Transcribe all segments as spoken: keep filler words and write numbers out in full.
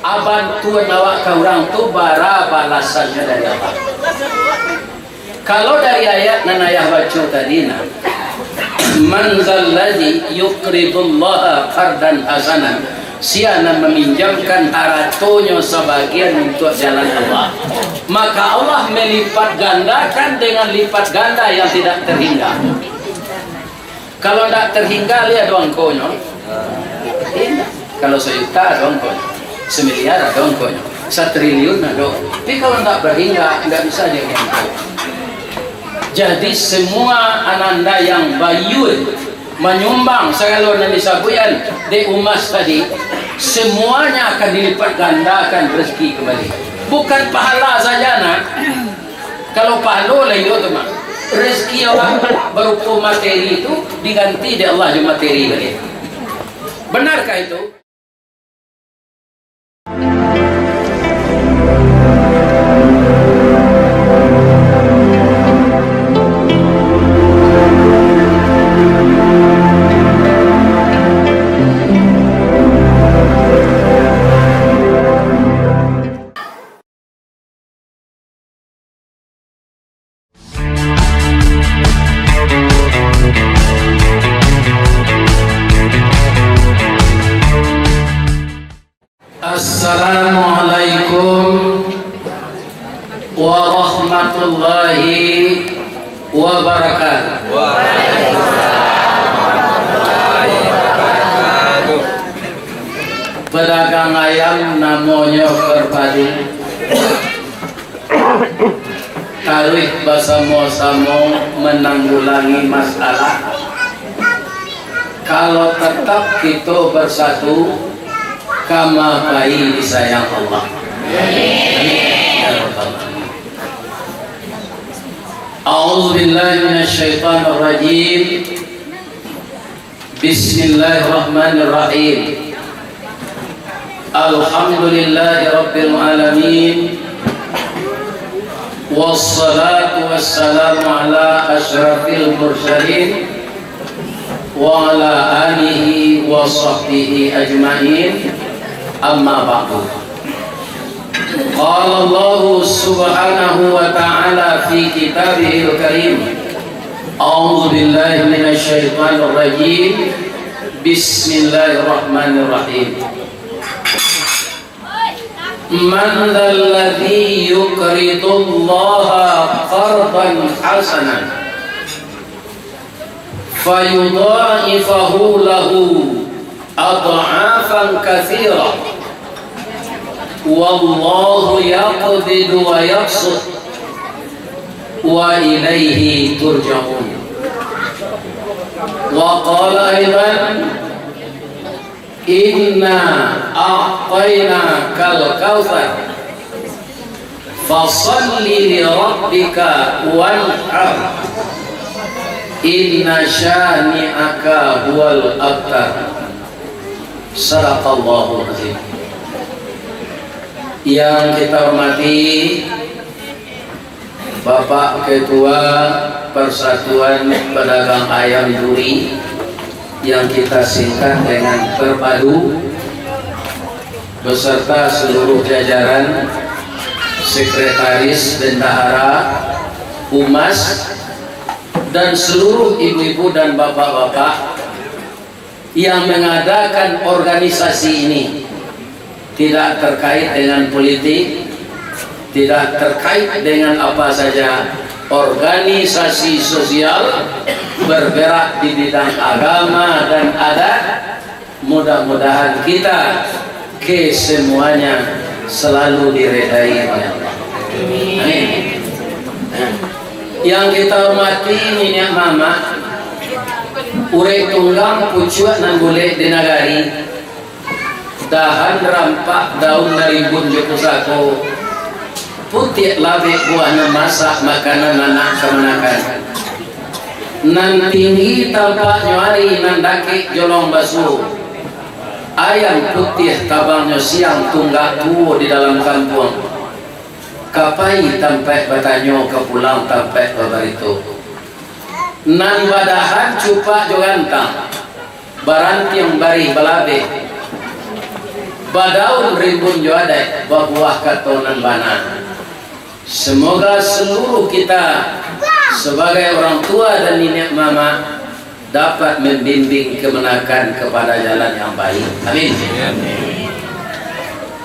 Abantuan awak ka urang tu bara balasannyo dari Allah. Kalau dari ayat nan ayah baco tadi, nah, "Man zalladzi yuqridullaha qardan hasanan," sia nan maminjamkan aratonyo sabagian untuak jalan Allah, maka Allah melipat gandakan dengan lipat ganda yang tidak terhingga. Kalau ndak terhingga, lai ado angkonyo? Indak. Kalau sajuta ado angkonyo, samiliar ado angkonyo, satriliun ado. Tapi kalau ndak berhingga, ndak bisa diangko. Jadi, semua ananda yang bayuan manyumbang sagalo nan disabuikan dek Umas tadi, semuanya akan dilipat gandakan rezeki kembali. Bukan pahala saja, nah. Kalau pahalo lah iyo tu mah. Rezeki awak barupo materi tu diganti dek Allah jo materi baliak. Benarkah itu? Assalamualaikum warahmatullahi wabarakatuh. Pedagang ayam namonyo Perpadu, taruih basamo-samo mananggulangi masalah. Kalau tatap kito basatu, kama pai disayang Allah. Amin. Ya Rabbal Alamin. A'udzubillahi minasyaitonirrajim. Bismillahirrahmanirrahim. Alhamdulillahirabbil alamin. Wassalatu wassalamu ala asyrafil mursalin wa ala alihi wa sahbihi ajmain. Amma ba'du. Qala Allahu subhanahu wa ta'ala fi kitabihil karim. A'udzu billahi minasy syaithanir rajim. Bismillahirrahmanirrahim. Man dzalladzi yuqridullaha qardan hasanan fayudha'ifahu lahu adh'afan katsirah, wallahu yaqbidu wa yabsut, wa ilaihi turja'un. Wa qala aidan, inna a'tainakal kautsar. Fasalli li rabbika wanhar. Inna syani'aka huwal abtar. Sadaqallahul azim. Yang kita hormati Bapak Ketua Persatuan Pedagang Ayam Duri, yang kita singkat dengan Perpadu, beserta seluruh jajaran, sekretaris, bendahara, humas, dan seluruh ibu-ibu dan bapak-bapak yang mengadakan organisasi ini. Tidak terkait dengan politik, tidak terkait dengan apa saja, organisasi sosial bergerak di bidang agama dan adat. Mudah-mudahan kita kesemuanya selalu diredai oleh Allah. Amin. Yang kita hormati niniak mamak, urek tunggang pucuak nan bulek di nagari, dahan rampak daun nan rimbun jo pusako, putiak labek buah nan masak makanan anak kamanakan. Nan tinggi tampaknyo ari, nan dakek jolong basuo. Ayam putiah tabangnyo siang, tunggak tuo di dalam kampuang. Ka pai tampaik batanyo, ka pulang tampaik babarito. Nan badahan cupak jo gantang, barantiang barih balabeh. Badaun rimbun jo adaik, babuah kato nan bana. Semoga seluruh kita sebagai orang tua dan niniak mamak dapat membimbing kemenakan kepada jalan yang baik. Amin.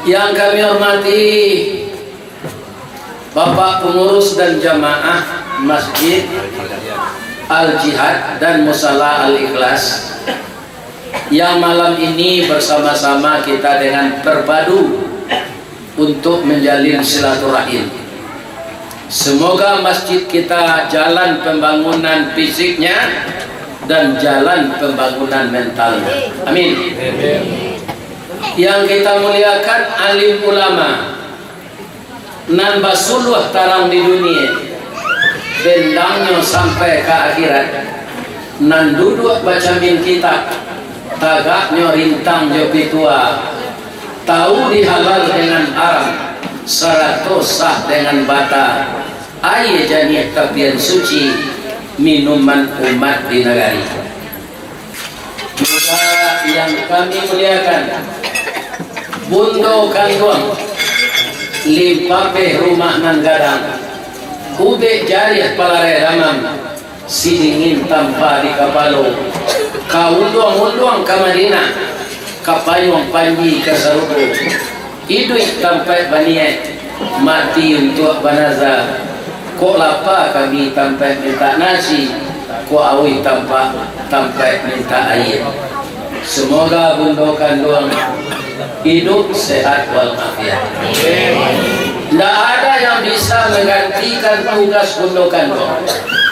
Yang kami hormati Bapak pengurus dan jamaah Masjid Al-Jihad dan Musala Al-Ikhlas, yang malam ini bersama-sama kita dengan terpadu untuk menjalin silaturahim. Semoga masjid kita jalan pembangunan fisiknya dan jalan pembangunan mentalnya. Amin. Yang kita muliakan alim ulama, nan basuluah tarang di dunia, bendangnyo sampai ka akhirat, nan duduak bacamin kitab, tagaknyo rintang jo pitua, tahu di halal dengan haram, sarato sah dengan bata, aia janiah tapian suci, minuman umat di nagari. Muda yang kami muliakan, Bundo Kanduang, limpapeh rumah nan gadang, ubek jariah palarai damam, sidingin tampa di kapalo, ka unduang-unduang ka Madinah, ka payuang panji ka sarugo. Iduik tampaik baniaik, mati untuak banaza. Kok lapa kami tampaik mintak nasi, kok auih tampak tampaik mintak aia. Semoga Bundo Kanduang hidup sehat walafiat. Ndak ada yang bisa menggantikan tugas Bundo Kanduang.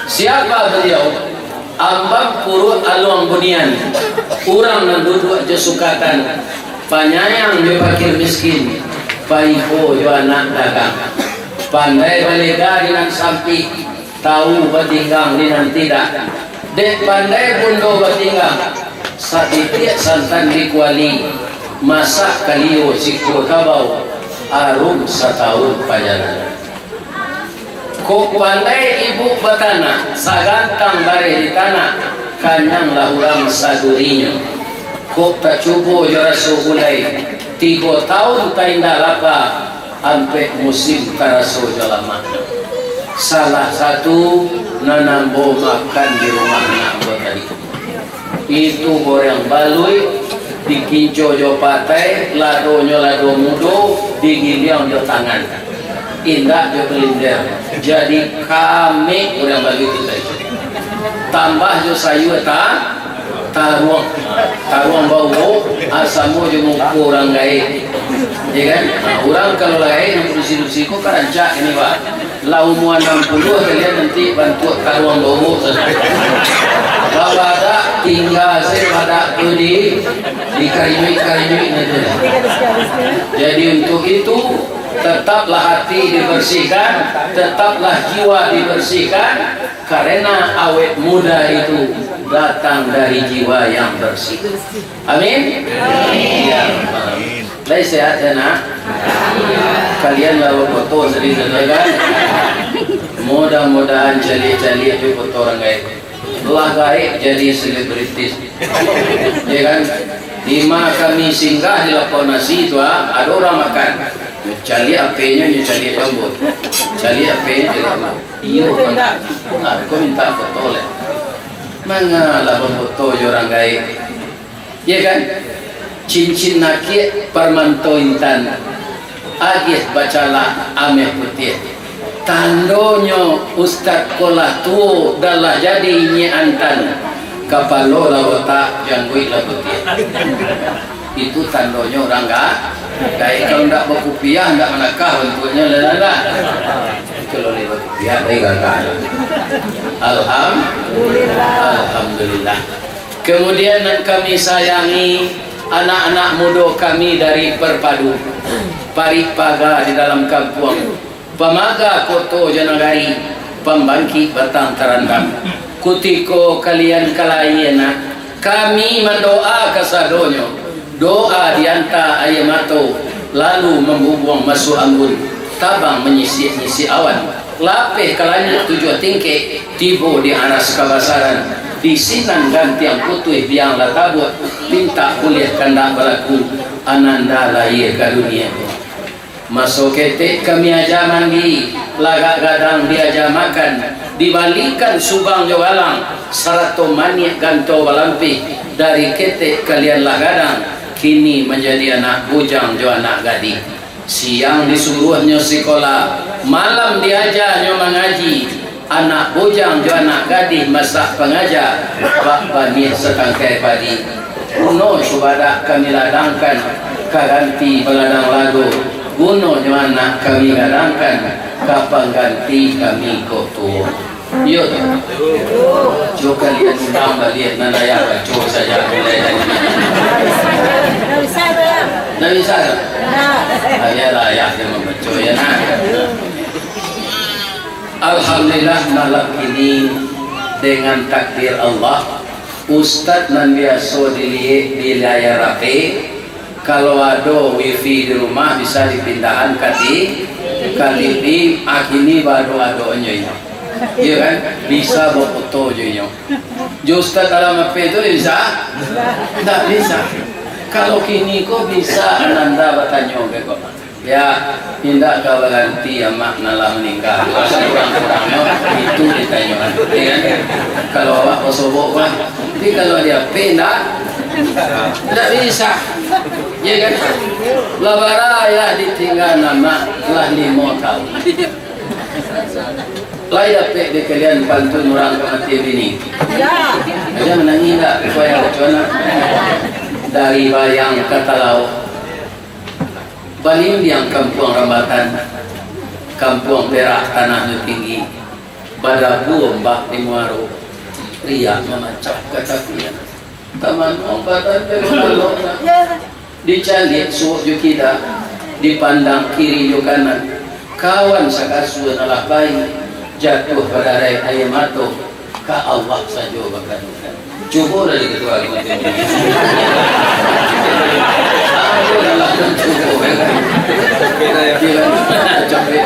Siapa beliau? Ambang Puruak Aluang Bunian, urang nan duduak jo sukatan, panyayang jo pakir miskin, paibo jo anak dagang. Pandai balega di nan sampik, tahu batinggang di nan tidak. Dek pandai bundo batinggang, satitiak santan di kuali, masak kalio sikua kabau, arum satahun pajalanan. Kok pandai ibuk batanak, sagantang bareh di tanak, kanyanglah urang sadurinyo. Kok tacubo jo raso gulai, tigo taun taindak lapa, ampek musim taraso jo lamak. Salah satu nan ambo makan di rumah anak ambo tadi. Itu goreng baluik, dikinco jo patai, ladonyo lado mudo, digiliang jo tangan. Indak jo blender. Jadi, kamek goreng baluik tu tadi. Tambah jo sayua ta-, taruang. Taruang bauwo, ah, samo jo muko urang gaek. Ya kan? Nah, urang kalau lah gaek, nan padusi-dusi ko kan rancak ini, Pak. Lah umua anam puluah kalian nanti bantuak taruang bauwo sajo. Babadak tingga sajo badak tu di, dikarinyuik-karinyuik sajo. Jadi untuk itu, tetaplah hati dibersihkan, tetaplah jiwa dibersihkan, karena awet muda itu datang dari jiwa yang bersih. Amin. Amin. Ya. Lai sehat, ya, nak? Kalian lah bafoto sendiri, kan? Mudah-mudahan caliak-caliak tu foto urang gaek. Lah gaek jadi selebritis. Ya, kan? Di ma kami singgah di lapau nasi tu, ah, ado urang makan. Caliak H P-nyo, nyo caliak gambar. Caliak H P-nyo, caliak gambar. Iyo, kan? Ah, kau minta foto, leh. Mangalah bafoto jo urang gaek. Iya kan? Cincin nakiak parmanto intan, agiah bacalak ameh putiah. Tandonyo ustad ko lah tuo, dah lah jadi inyiak antan, kapalo lah botak, jangguik lah putiah. Itu tandonyo urang ga-, gaek. Kalau ndak bakupiah, ndak manakah bantuaknyo, lah, lah, lah. Kalau lai bakupiah, lai gagah. Alham-, Alhamdulillah. Kemudian nan kami sayangi, anak-anak mudo kami dari Perpadu, parik paga di dalam kampuang, pamaga koto jo nagari, pambangkik batang tarandam. Kutiko kalian ka lahia nak, kami mandoa kasadonyo, doa dianta aia mato, lalu mambubuang masuak anggun, tabang manyisiak-nyisiak awan. Lapeh ka langik tujuah tingkek, tibo di aras kabasaran, di sinan gantiang putuih biang lah tabuak, pintak buliah kandak balaku, Ananda lahia ka dunia ko. Maso ketek kami aja mandi, lagak gadang diaja makan, dibalikan subang jo galang, sarato maniak ganto balampih, dari ketek kalian lah gadang, kini manjadi anak bujang jo anak gadih. Siang disuruahnyo sikola, malam diajanyo mangaji. Anak bujang jo anak gadih masak pangaja, bak baniah satangkai padi. Guno cubadak kami ladangkan, ka ganti baladang lago. Gunonyo anak kami gadangkan, ka pangganti kami kok tuo. Iyo tu. Jo kalian undang baliak nan ayah baco saja mulai dari. Ndak bisa tu? Ndak. Biarlah ayah nan mambaco, ya nah. Alhamdulillah, malam kini, dengan takdir Allah, ustaz nan biaso diliek di layar H P, kalau ado wifi di rumah, bisa dipindahan ka ti-, ka T V, ah, kini baado-adonyo inyo. Iyo kan? Bisa bafoto jo inyo. Jo ustaz dalam H P tu bisa? Ndak bisa. Kalau kini ko bisa, Ananda batanyo ka ko. Ya, indak ka baganti amak nan lah maningga. Sakurang-kurangnyo itu ditanyoan, ya kan? Kalau awak basobok mah, tapi kalau di H P indak, indak bisa. Ya kan? Lah bara ayah ditinggaan amak, lah limo taun. Lai dapek dek kalian pantun urang kamatian bini? Aja manangih indak, supaya lucu anak. Dari Bayang ka Talaok. Balindiang kampuang Rambatan, kampuang Perak tanahnyo tinggi, badabu ombak di muaro, riak mamacah ka tapian. Taman ombak dan belok-belokna, dicaliak suok jo kida, dipandang kiri jo kanan, kawan sakasua nan lah pai, jatuah badarai aia mato, ka Allah sajo bakadukan. Cubo dari ketua lima tu. Aduh, dalam cubo, ya kan? Capek.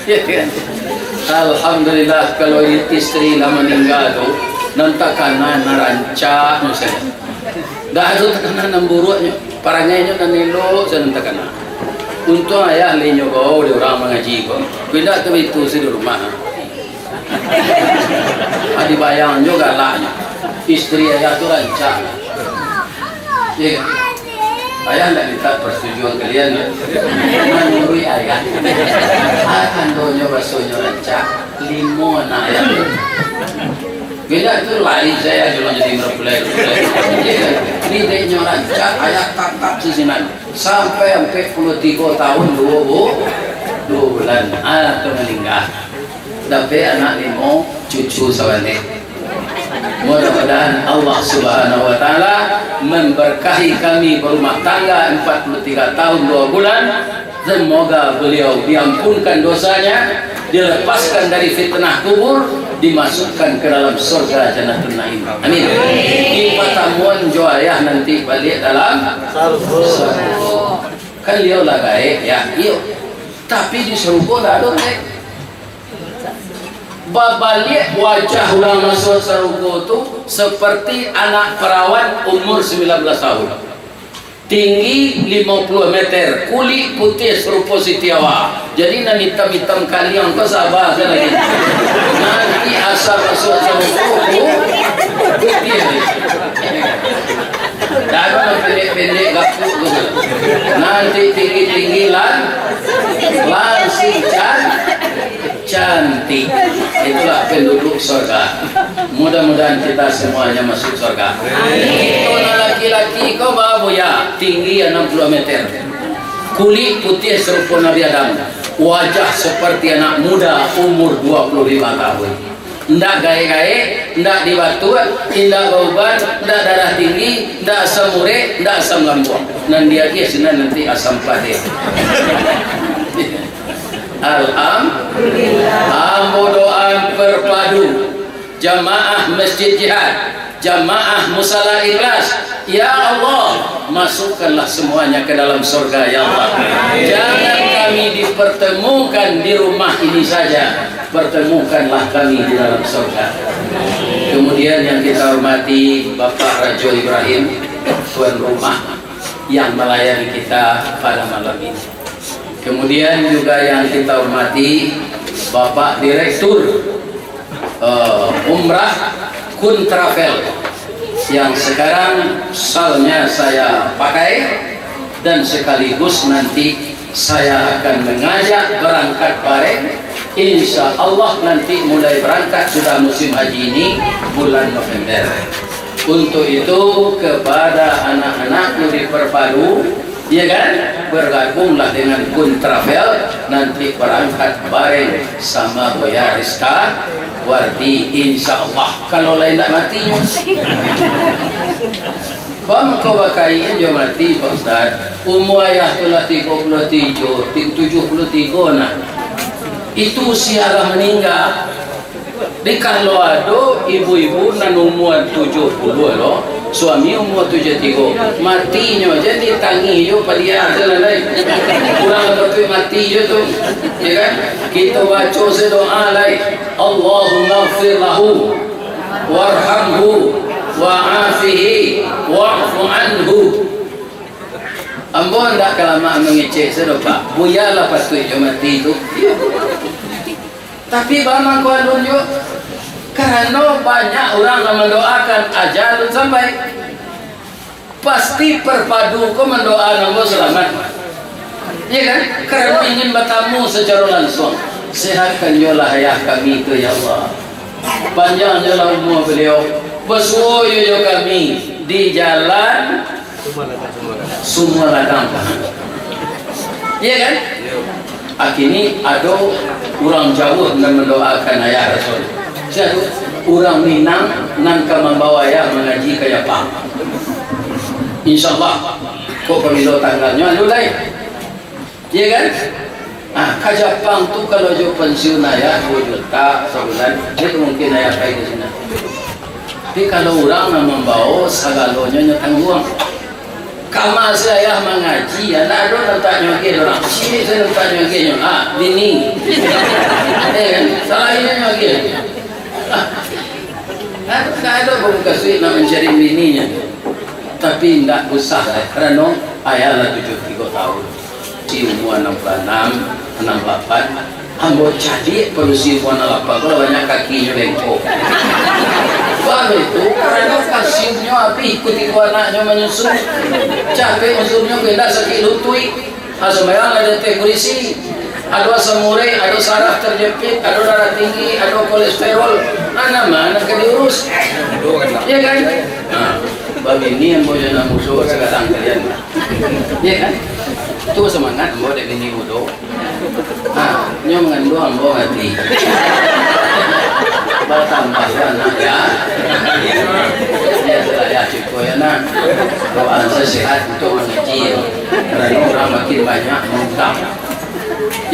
Ya kan? Alhamdulillah, kalau istri lah maningga tu, nan takana nan rancak, misalnya. Dah tu takana nan buruaknyo, parangainyo nan elok, sanan takana. Untuang ayah lai nyo bawa di urang mangaji ko. Indak tu itu si di rumah. Adi Bayang jo galaknyo. Istri ayah tu rancak. Iya. Ayah ndak minta persetujuan kalian, ya. Manurut ayah. Akan donyo rasonyo rancak. Limo anak ayah tu. Beda tu lain saya dulu jadi merepulai-repulai. Iya. Dideknyo rancak, ayah tatap sisinan. Sampai ampek puluah tigo tahun, duo bu-, duo bulan. Ah, tu maningga. Dapek anak limo, cucu sabaleh. Mudah-mudahan Allah Subhanahu wa Ta'ala memberkahi kami berumah tangga empat puluh tiga tahun dua bulan. Semoga beliau diampunkan dosanya, dilepaskan dari fitnah kubur, dimasukkan ke dalam surga Jannatun Naim. Amin. Di patamuan jo ayah nanti baliak dalam surga. Kan beliau lah gaek, ya, iyo. Tapi di surga ndak ado gaek. Babaliak wajah urang masuak sarugo tu seperti anak perawan umur sembilan belas tahun. Tinggi limo puluah meter, kulik putiah sarupo Siti Hawa. Jadi nan itam-itam kaliang ko saba se lagi. Nanti asa masuak sarugo tu putiah ni. Dak ado nan pendek-pendek gapuk tu. Nanti tinggi-tinggi lan-, langsing can-, cantik. Itulah penduduk surga. Mudah-mudahan kita semuanya masuk surga. Amin. Itu nan laki-laki ko babuya, tinggi enam puluh meter. Kulik putiah sarupo Nabi Adam. Wajah seperti anak muda umur dua puluh lima tahun. Ndak gaek-gaek, ndak dibatuak, indak bauban, ndak darah tinggi, ndak asam urek, ndak asam lambung. Nan diagiah sinan nanti asam padeh. Alhamdulillah. Ambo doa perpadu jamaah Masjid Jihad, jamaah Musala Ikhlas, ya Allah, masukkanlah semuanya ke dalam surga, ya Allah. Jangan kami dipertemukan di rumah ini saja, pertemukanlah kami di dalam surga. Kemudian yang kita hormati Bapak Rajo Ibrahim, tuan rumah yang melayani kita pada malam ini. Kemudian juga yang kita hormati Bapak Direktur, eh, Umrah Kun Travel yang sekarang salnya saya pakai dan sekaligus nanti saya akan mengajak berangkat bareng. Insya Allah nanti mulai berangkat sudah musim haji ini bulan November. Untuk itu, kepada anak-anakku di Perpadu, ya kan, bergabunglah dengan Kun Travel, nanti berangkat bareng sama Buya Rizka Wardi, insya Allah. Kalau lain tak mati nyo. Bang, kau bakaian jo mati, Pak Ustaz. Umur ayah tu lah tigo puluah tujuh, ti-, tujuh puluah tigo nah. Itu usia lah maningga. Di kalau ado ibu-ibu nan umur tujuh puluah lo, suami umur tujuh tigo, matinyo aja ditangih jo paliang aja lah, lai. Urang batuik mati jo tu, ya kan? Kita baco se doa, lai. Allahumma ghfir lahu, warhamhu, wa'afihi, wa'fu anhu. Ambo ndak kalamaan mangecek se doh, Pak. Buya lah patuik jo mati tu. Tapi bamangko alun jo, karano banyak urang nan mandoakan aja alun sampai. Pasti Perpadu ko mandoakan ambo salamat. Iya kan? Karano ingin batamu sacaro lansuang. Sehatkan jolah ayah kami tu, ya Allah. Panjang jolah umur beliau. Basuo jo kami di jalan Sumua Ladang. Iya kan? Akini ado urang jauah nan mandoakan ayah Rasul. Sia tu? Urang Minang nan ka mambawa ayah mangaji ka Japang. Insya Allah, kok pamilo tanggalnyo anu lai. Iya kan? Ah, ka Japang tu kalau jo pensiun ayah duo juta sabulan, jadi mungkin ayah pai ka sinan. Tapi kalau urang nan mambawa, sagalonyo nyo tangguang. Kama se ayah mangaji, anak ado nan tanyo agiah urang. Ciek se nan tanyo agiah nyo, ah, bini. Eh, kan? Salah inyo nyo agiah. Ah, ndak ado pamukasuik nak mancari bininyo. Tapi ndak usah lah, karano ayah lah tujuh tigo tahun. Si umur anam puluah anam, anam puluah lapan, ambo cadiak padusi umua anam puluah lapan ko lah banyak kakinyo bengkok. Baru itu, karano kalsiumnyo abih kutiko anaknyo manyusu. Capek unsurnyo, kok indak sakik lutuik. Ah, sumbayang lah di ateh kurisi. Ado asam urat, ado saraf terjepit, ado darah tinggi, ado kolesterol. Ah, nan ma nan ka diurus? Iya kan? Nah, babini ambo jo nan mudo sakarang kalian. Iya kan? Tu semangat ambo dek bini mudo. Ha, nyo manganduang ambo mati. Batambah anak, ya. Ya, sudah, ya, cukup, ya, nak. Doa sehat untuk mangaji. Karano urang makin banyak mautang.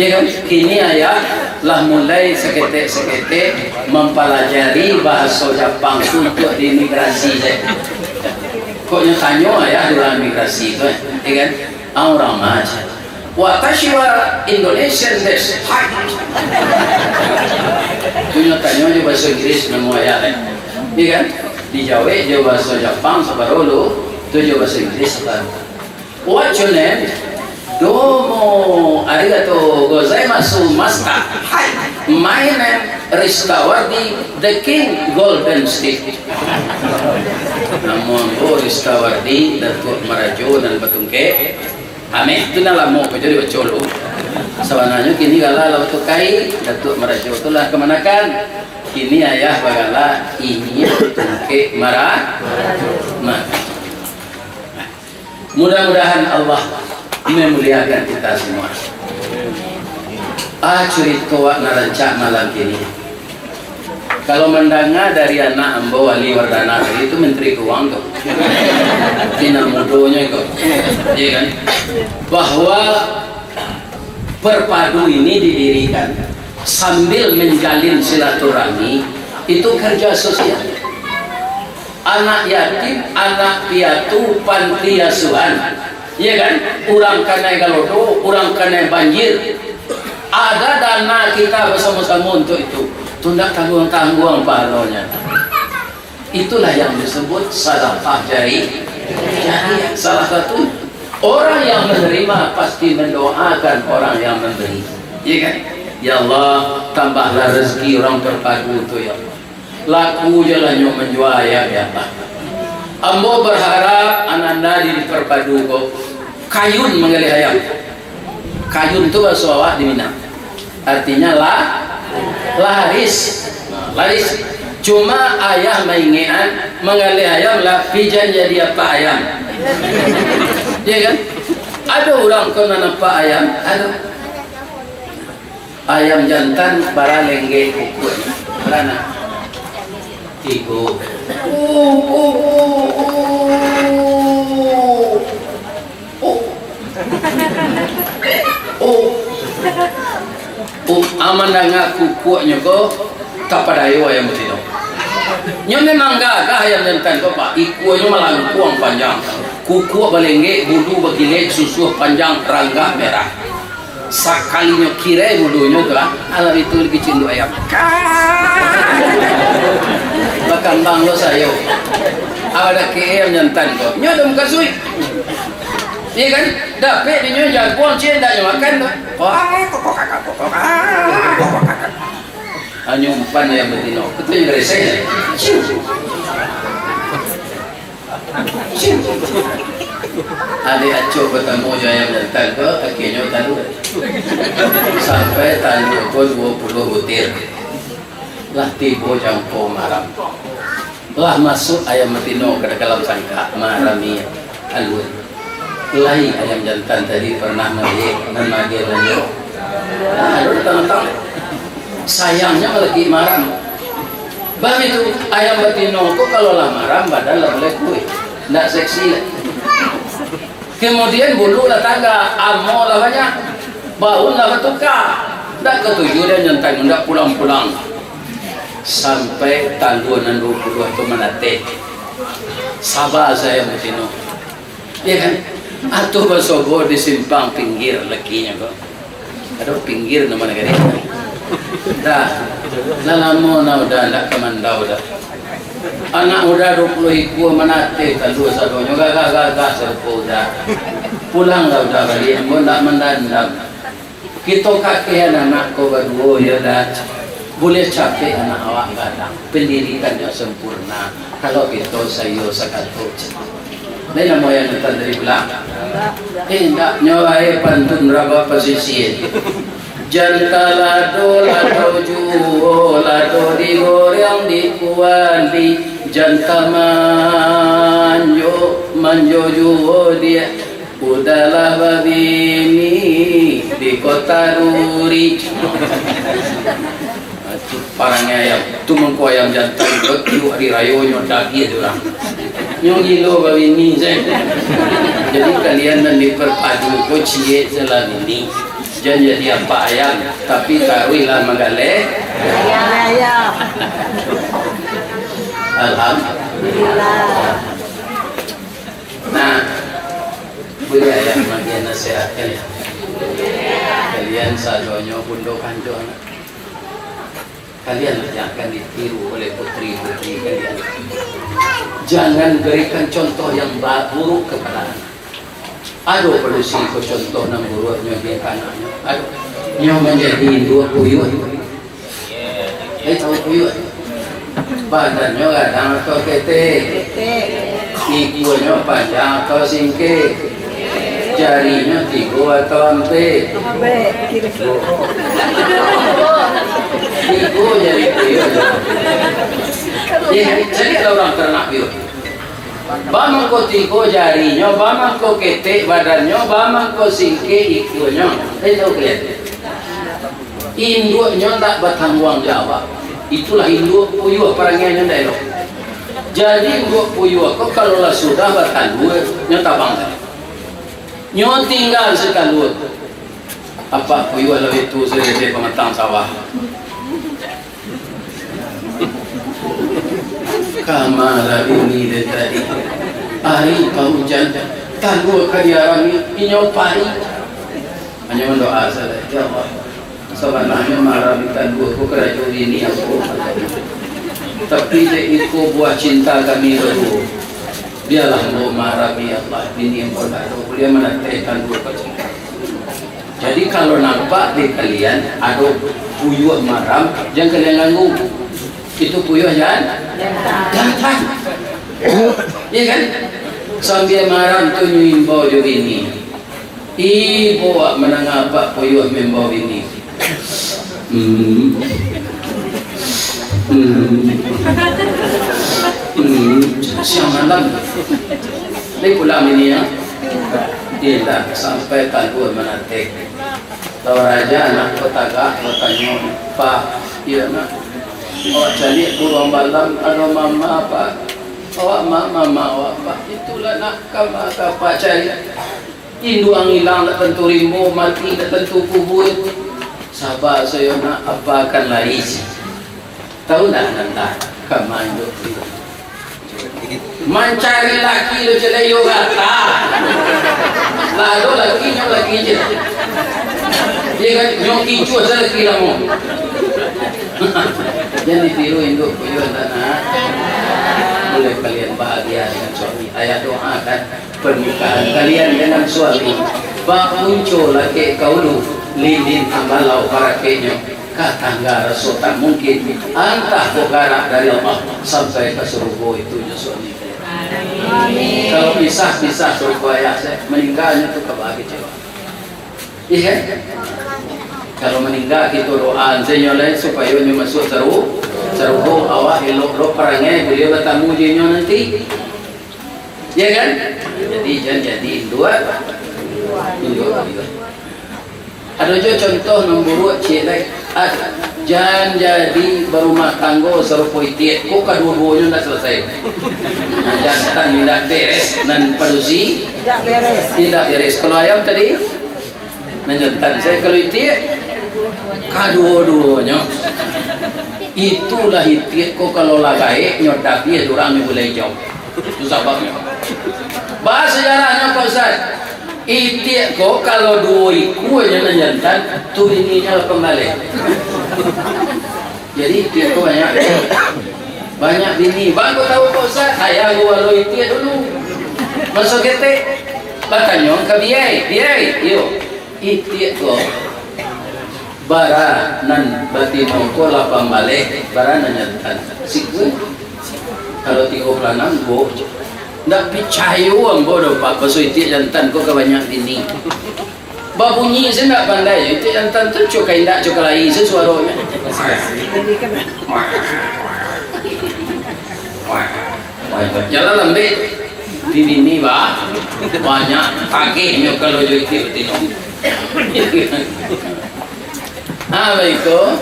Ya kan? Kini ayah lah mulai saketek-saketek mampalajari bahaso Japang tu untuak di imigrasi, deh. Kok nyo tanyo ayah di urang imigrasi tu, eh? Ya kan? Ah, urang mah aja. Watashi wa Indonesian desu. Hai. Tu nyo tanyo jo bahaso Inggris namo ayah, eh. Iya kan? Dijawek jo bahaso Japang sabaro lu, tu jo bahaso Inggris sabaru. What's your name? Domo arigato gozaimasu, master. Hai. My name Ristawardi, the King Golden State. Namo ambo Ristawardi, Datuak Marajo nan batungkek. Ameh tu nan lamo ko jadi baco lu. Sabananyo kini gala lah batukai, Datuak Marajo tu lah kamanakan. Kini ayah bagala Inyiak Tungkek Mara-, Marajo. Mudah-mudahan Allah memuliakan kita semua. Ah, curito wak nan rancak malam kini. Kalau mandanga dari anak ambo, Wali Wardana tadi, itu Menteri Keuangan tu. Tina mudonyo itu. Iya kan? Bahwa Perpadu ini didirikan sambil menjalin silaturahmi, itu kerja sosial. Anak yatim, anak piatu, panti asuhan. Iya kan? Urang kanai galodo, urang kanai banjir. Ada dana kita bersama-sama untuk itu. Tu ndak tangguang-tangguang pahalonyo. Itulah yang disebut sadakah jari-, Jadi, salah satu orang yang menerima pasti mendoakan orang yang memberi. Iya kan? Ya Allah, tambahlah rezeki orang terpadu tu, ya Allah. Laku je lah nyo manjua ayam, ya Allah. Ambo berharap ananda di terpadu ko kayun manggaleh ayam. Kayun tu baso awak di Minang. Artinya la-, laris. Nah, laris. Cuma ayah maingekan, manggaleh ayam lah, pijan jadi apak ayam. Iya kan? Ada orang ko nan apak ayam, ada. Ayam jantan bara lenggek kukuak. Bara nak? Tigo. Oh, oh, oh, oh. Oh. Oh. Oh, aman danga kukuaknyo ko, tapadayo ayam batino. Nyo memang gagah ayam jantan ko, Pak. Ikuanyo malangkuang panjang. Kukuak balenggek, bulu bakilek, susuah panjang, ranggah merah. Sakalinyo kirai bulunyo tu, ah, alah itu lagi cinduk ayam. Bakambang lo sayo. Awak dak ke ayam jantan ko. Nyo dah mukasuik. Iya kan? Dapek dinyo jaguang, ciek ndak nyo makan tu. Kokok, kokok, kakak, kokok, ah, kokok, kakak. Hanyo umpan ayam batino. Betul yang reseh. Ciu. Ciu. Adik acok batamu jo ayam jantan ko, akhirnyo talua. Sampai talua ko duo puluah butir. Lah tibo jangko maram. Lah masuak ayam batino ka dalam sangkak, marami alun. Lai ayam jantan tadi pernah maliek nan maagiah balanjo? Nah, ado datang-datang. Sayangnyo lagi maram. Baitu, ayam batino ko kalau lah maram, badan lah mulai kuruih. Ndak seksi lai. Kemudian bulu lah tagak, amo lah banyak, baun lah batuka. Ndak katuju dek ayam jantan, ndak pulang-pulang. Sampai talua nan duo puluah tu manateh. Saba sajo batino. Iya kan? Atuh basobo di simpang pinggir lakinyo ko. Ado pinggir namo nagari. Dah. Lah lamo nah Uda ndak ka mandau dah. Anak Uda duo puluah ikua manateh talua sadonyo, gagah-gagah sarupo Uda. Pulanglah Uda baliak, ambo ndak mandandam. Kito kakehan anak ko baduo, yo Da. Buliah capek anak awak gadang, pandidikannyo sampurna, kalau kito saiyo sakato. Lain namo ayam jantan tadi pulang? Eh, indak. Nyo lai pantun Raba Pasisia. Jan talado, lado juo, lado digoreng di kuali. Jan tamanjo, manjo juo di Uda lah babini di Kota Duri. Parangai ayam. Tu mangko ayam jantan ko, tiok ari rayonyo dagiah di urang. Nyo gilo babini sajo. Jadi kalian nan di terpadu ko ciek se lah bini. Jan jadi apak ayam, tapi taruihlah manggaleh. Ayam. Alhamdulillah. Nah, buliah ayah magiah nasihat kalian. Kalian sadonyo bundo kanduang. Kalianlah yang akan ditiru oleh putri-putri kalian. Jangan berikan contoh yang ba-, buruk kepada anak. Ado padusi ko contoh nan buruaknyo di anaknyo. Ado. Nyo manjadi induak puyuah. Eh, tahu puyuah? Badannyo gadang atau ketek? Ketek. Ikuanyo panjang atau singkek? Jarinyo tigo atau ampek? Ampek. Tigo jari puyuah. Eh, carilah urang taranak puyuah. Ba mangko tigo jarinyo, ba mangko ketek badannyo, ba mangko singkek ikuanyo. Eh, tahu kalian? Induaknyo ndak batangguang jawab. Itulah induak puyuah, parangainyo ndak elok. Jadi, induak puyuah ko kalau lah sudah batalua, nyo tabang. Nyo tingga satalua. Apak puyuah lah itu, sudah jadi pamatang sawah. Kama lah bini dari tadi. Ari ka ujan, talua ka diarami, inyo pai. Hanyo mandoa sajo, "Ya Allah, sabananyo marami talua ko karajo bini ambo. Tapi dek iko buah cinta kami baduo." Bialah ambo maarami Allah, bini ambo lah tu, buliah manateh tanduak kacang. Jadi, kalau nampak di kalian ado puyuah maram, jan kalian ganggu. Itu puyuah jan-, jantan. Iya kan? Sambia maram tu nyo imbau jo bini. Ibo awak mandanga apak puyuah maimbau bini. Hmm. Hmm. Hmm. Siang malam. Ni pulang bini, ya. Indak sampai talua manateh. Tau raja anak ko tagak, batanyo, "Pak, iyo nak, awak caliak buruang balam, ado mama, Pak. Awak ma-, mama awak, Pak. Itulah nak kama ka Apak cari." Induang ilang dak tantu rimbo, mati dak tantu kubua. Saba sajo nak, Apak akan lai. Tahu ndak nan lah ka main tu? Mancari laki lo celek yo gata. Lalu laki nyo laki je. Dia kan nyo kicuah sa laki lamo. Jan ditiru induak puyuah nak. Boleh kalian bahagia dengan suami. Ayah doakan pernikahan kalian dengan suami. Bakunco lakek ka ulu, lilin ambalau parakeknyo, ka tangga raso tak mungkin, antah ko garak dari Allah sampai ka surugo itu nyo suami kalian. Amin. Kalau pisah, pisah surugo ayah saya, maninggalnyo tu ka bahagia jiwa. Iya kan? Kalau maninggal kito doa, saya nyo lain supayo nyo masuk saru-, sarugo, awak elok-elok parangai, buliah batamu jo inyo nanti. Ya kan? Jadi, jan jadi induak, induak, induak. Ado jo contoh nan buruak ciek lai. Ah, jan jadi barumah tanggo sarupo itiak. Ko kaduo-duonyo ndak salasai. Jantan indak beres, nan padusi indak beres. Kalau ayam tadi, nan jantan. Saya kalau itiak, kaduo-duonyo. Itulah itiak ko kalau lah gaek, nyo dabiah urang nyo gulai ijau. Itu sababnyo. Baa sejarahnyo, Pak Ustaz? Itiak ko kalau duo ikua nyo nan jantan, tu bininyo lapan baleh. Jadi itiak ko banyak, banyak bini. Baa ko tahu, Pak Ustaz? Ayah gua lo itiak dulu. Maso ketek, batanyo ka biai, biai, iyo. Itiak ko, bara nan batino ko lapan baleh, bara nan jantan sikua. Kalau tigo puluah anam, duo. Ndak picayo ambo doh, Pak, baso itiak jantan ko ka banyak bini. Babunyi se ndak pandai, itiak jantan tu cok ka indak, cok ka lai se suaronyo. Jalan lambek, di bini, bah, banyak tagehnyo kalau jo itiak batino. Ah, baiko.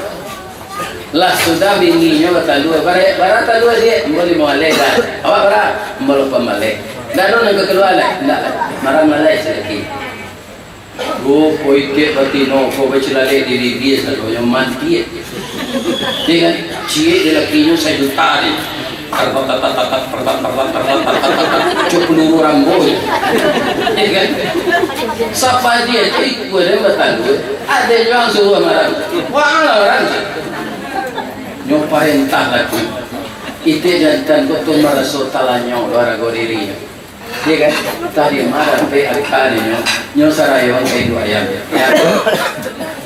Lah sudah bininyo batalua, bara, bara talua ciek, ambo limo baleh dah. Awak bara? Ambo lapan baleh. Ndak ado nan ka kalua lai? Ndak lai. Maram lalai sadikit. Rupo itiak batino ko bacilalek di bibia sadonyo mati. Iyo kan? Ciek di lakinyo sajuta ni. Tarbat, tarbat, tarbat, tarbat, tarbat, tarbat, tarbat, cok peluru Rambo. Iyo kan? Sapa dia tu ikua dia batalua. Ado juo suruah maram. Wah, maram. Nyo parentah laku. Itiak jantan ko tu maraso talanyok lo arago dirinyo. Iyo kan? Tadi malam P A K ninyo, nyo sarayo ka induak ayam. Ya.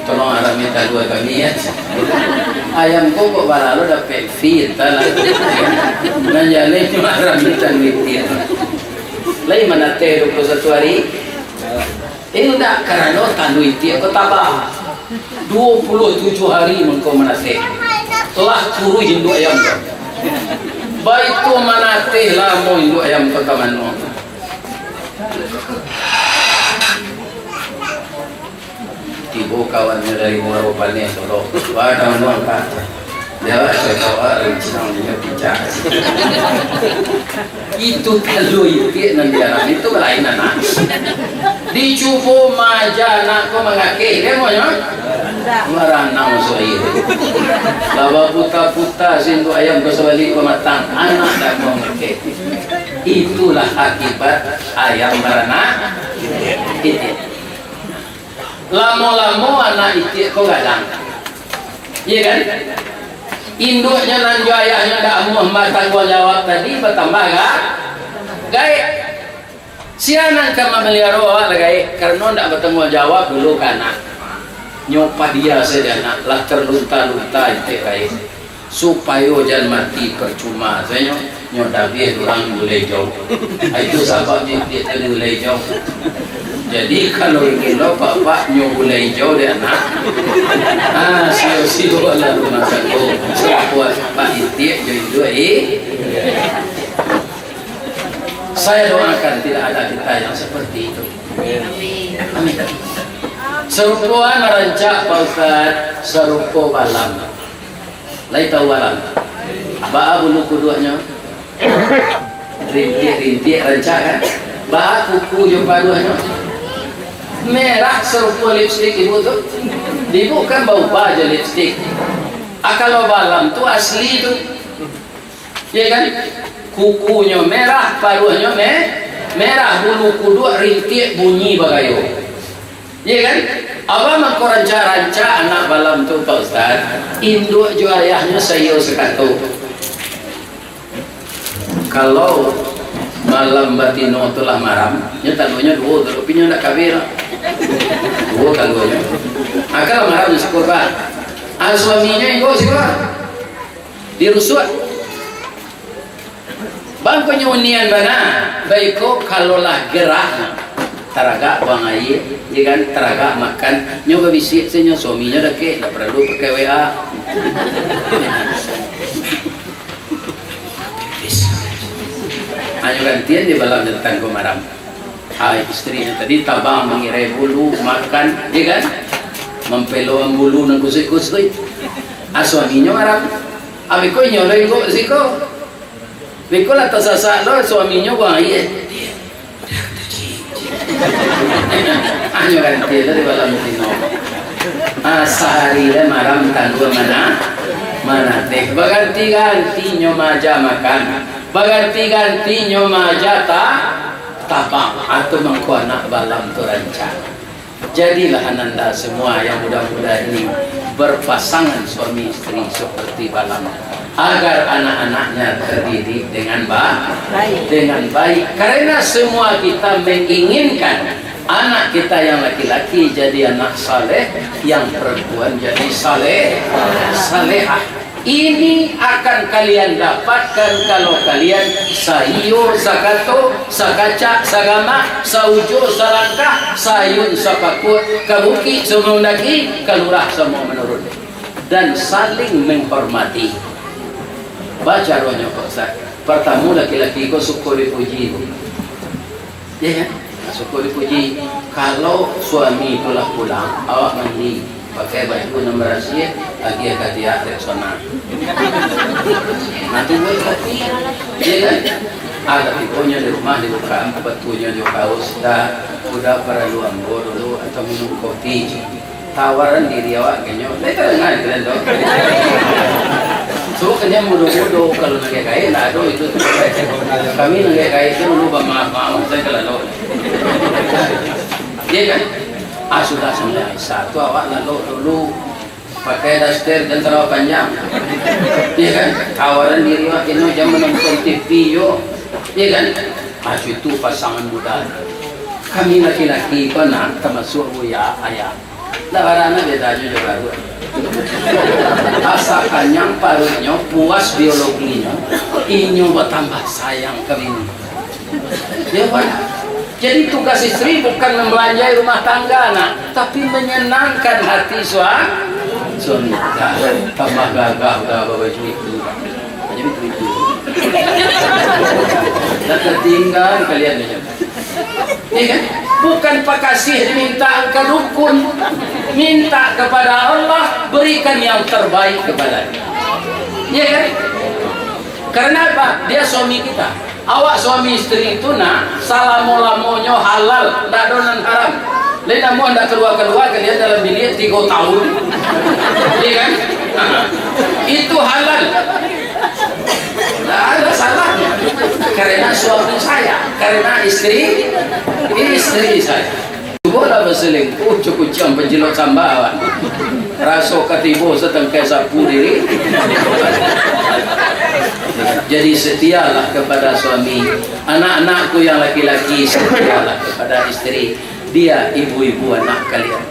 Tolong arami talua kami, ya. Ayam ko kok balalo dapek fee, antahlah. Nan jaleh nyo arami talua itiak. Lai manateh dua puluah satu hari. Eh, indak, karano talua itiak ko tabah. Dua puluah tujuah hari mangko manateh. Lah kuruih induak ayam tu. Baitu manateh lamo induak ayam tu ka mano. Tibo kawannyo dari Muaro Paneh tu, lo. Wah, daun-daun, Pak. Dia lah, saya tahu, ah, rencang dia picak. Itu talua itiak nan diarami tu lain anak. Dicubo maaja anak ko mangakeh, dia maunya? Indak. Maranang soir. Lah baputa-puta si induak ayam ko sabalik ko matang, anak dak mau mangakeh. Itulah akibat ayam baranak itiak. Lamo-lamo anak itiak ko gadang. Iya kan? Induaknyo nan jo ayahnyo dak amuah batangguang jawab tadi, batambah ga-, Gaek. Sia nan ka mamaliharo awak lah gaek, karano ndak batangguang jawab dulu ka anak. Nyo padia sajo anak, lah terlunta-lunta intiak gaek. Supayo jan mati percuma sajo, nyo dabiah urang gulai jauah. Itu sababnyo intiak tu gulai jauah. Jadi, kalau ingin lo bapak nyo gulai jauah dek anak, ah, sio-sio lah rumah tanggo. Sarupo apak intiak jo induak, eh. Saya doakan tidak ada kita yang seperti itu. Amin. Sarupo an rancak, Pak Ustaz, sarupo balam. Lai tahu balam? Baa bulu kuduaknyo? Rintiak-rintiak rancak, kan? Baa kuku jo paruahnyo? Merah sarupo lipstik ibu tu. Ibu kan baubah jo lipstik. Ah, kalau balam tu asli tu. Ya kan? Kukunyo merah, paruahnyo me-, merah, bulu kuduak rintiak bunyi bagayo. Ya kan? Apo mangko rancak-rancak anak balam tu, Pak Ustaz? Induak jo ayahnyo saiyo sakato. Kalau malam batino tu lah maram, nyo tandonyo duo tu, tapi nyo ndak kawin lah. Duo tandonyo. Ah, kalau maram nyo siko, Pak. Ah, suaminyo iko siko. Dirusuak. Bang, panyo unian bana, baiko kalau lah gerah, taragak buang aia, ya kan, taragak makan, nyo babisiak sajo, suaminyo dakek, ndak paralu pakai W A. Hanyo gantian di balam tantang ko maram. Ai, istrinyo tadi tabang mangirai bulu, makan, ya kan? Mampeloan bulu nan kusuik-kusuik. Ah, suaminyo marah. Abih ko inyo lo inggok siko. Beko lah tasasak lo, suaminyo buang aia. Hanyo ganti lo di balam tino. Ah, sahari lah maram tandua mana, mana teh. Baganti-gantinyo maaja makan. Baganti-gantinyo maaja ta-, tabang, atau mangko anak balam tu rancak. Jadilah ananda semua yang muda-muda ini berpasangan suami istri seperti balam, agar anak-anaknya terdidik dengan ba-, Baik. dengan baik. Karena semua kita menginginkan anak kita yang laki-laki jadi anak saleh, yang perempuan jadi saleh, salehah. Ini akan kalian dapatkan kalau kalian saiyo, sakato, sakacak, sagamak, saujo, salangkah, saayun, sapakuak, ka bukik samo mandaki, ka lurah samo manurun. Dan saling menghormati. Bacaronyo, Pak Ustaz. Partamo, laki-laki ko suko dipuji, Bu. Ya kan? Suko dipuji. Kalau suami tu lah pulang, awak mandi, pakai baju nan barasiah, agiah ka tiak Rexona. Nah, tu buek kopi. Ya kan? Ah, tapi konyo di rumah dibuka, batunyo jo kaus, dah, udah paralu ambo dulu atau minum kopi. Tawaran diri awak kanyo. Lai tadanga di kalian tu? Suruah kanyo mudo-mudo, kalau nan gaek-gaek, ndak ado itu. Kami nan gaek-gaek tu dulu bamaaf-maaf sajo ka lalok. Iya kan? Ah, sudah sampai Aisyah tu awak lalok dulu. Pakai daster jan talalu panjang. Iya kan? Tawaran diri awak kanyo jan manonton T V yo. Iya kan? Ah, itu pasangan muda. Kami laki-laki ko nak tamasuak buya, ayah. Ndak bara anak beda jo jo baruak. Asa kanyang paruiknyo, puas biologinyo, inyo batambah sayang ka bini. Ya, Pak. Jadi, tugas istri bukan membelanjai rumah tangga, nak, tapi menyenangkan hati sua-, suami. Nah, tambah gagah udah babaju itu. Jadi, begitu. Ndak tertinggal kalian ni. Iya kan? Bukan pakasih diminta ka dukun, minta kepada Allah, berikan yang terbaik kepadanya. Iya kan? Karena apa? Dia suami kita. Awak suami istri itu, nak, salamo-lamonyo halal, ndak ado nan haram. Lain namuah ndak kalua-kalua, kalian dalam biliak tigo tahun. Iya kan? Itu halal. Ndak ada salahnya. Karena suami saya, karena istri, istri saya. Cubolah baselingkuh, cukup ciam pancilok samba, wan. Raso ka tibo satangkai sapu diri. Jadi setialah kepada suami. Anak-anakku yang laki-laki, setialah kepada istri. Dia ibu-ibu anak kalian.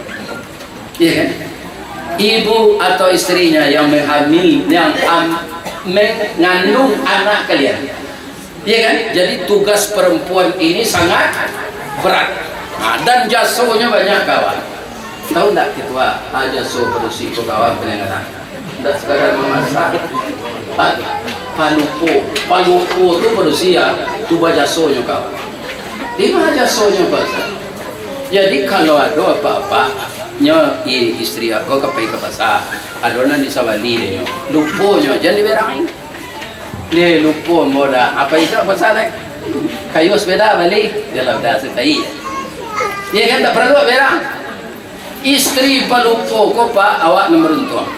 Iya kan? Ibu atau istrinya yang menghamil, yang am- mengandung anak kalian. Iya kan? Jadi tugas perempuan ini sangat berat. Nah, dan jasonyo banyak, kawan. Tahu ndak, ketua, ah, jaso padusi ko, kawan, pendengaran? Ndak sekadar mamasak. Pa-, palupo, palupo tu padusi, ah, tu bajasonyo, kawan. Di ma jasonyo, Pak Ustaz? Jadi kalau ado apa-apa, nyo i-, istri ko ka pai ka pasa, ado nan disabali nyo, luponyo, jan diberang. Leh, lupo ambo dah. Apa itu, apa salah? Kayu sepeda bali. Yalah, udah selesai. Iya kan, tak perlu berang. Istri palupo ko, Pak, awak nan beruntung.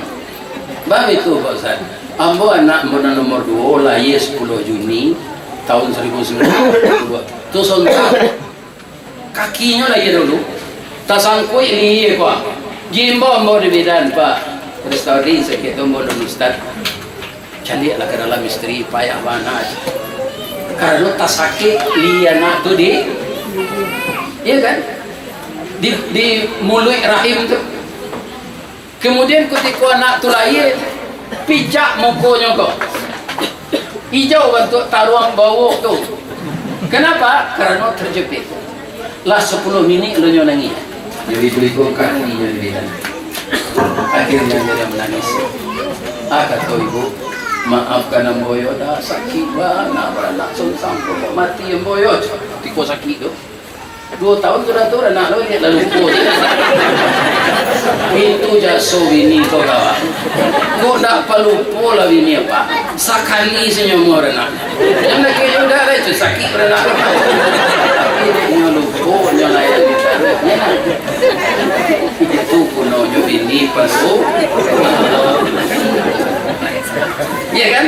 Baitu, Pak Ustaz. Ambo anak ambo nan nomor duo lahia sepuluh Juni tahun seribu sembilan ratus dua puluh dua. Tu sontak. Kakinyo lai dulu tasangkuik lihia ko. Jimbau ambo di bidan, Pak. Restoring sakik tu ambo dulu, Ustaz. Caliaklah ka dalam istri, payah bana. Karano tasakik lihia anak tu di, iya kan? Di, di muluik rahim tu. Kemudian kutiko anak tu lahia, picak mukonyo ko. Ijau bantuak taruang bawok tu. Kenapa? Karano terjepit. Lah sepuluh minik lo nyo nangih. Jadi beli kaki nyo di bidan. Akhirnya dia menangis. Ah, kato ibu, "Maafkan ambo yo, dah sakik bana baranak sunsang ko, mati ambo yo." Tiko sakik tu. Duo taun tu dah tu, anak lo, inyo lah lupo. Itu jaso bini ko, kawan. Kok dak palupo lah bini, apa? Sakali sajo umua anak. Yang laki yo dak lah, itu sakik baranak lo. Tapi inyo lupo, inyo layan di taruh. Itu gunonyo bini palu. Iya kan?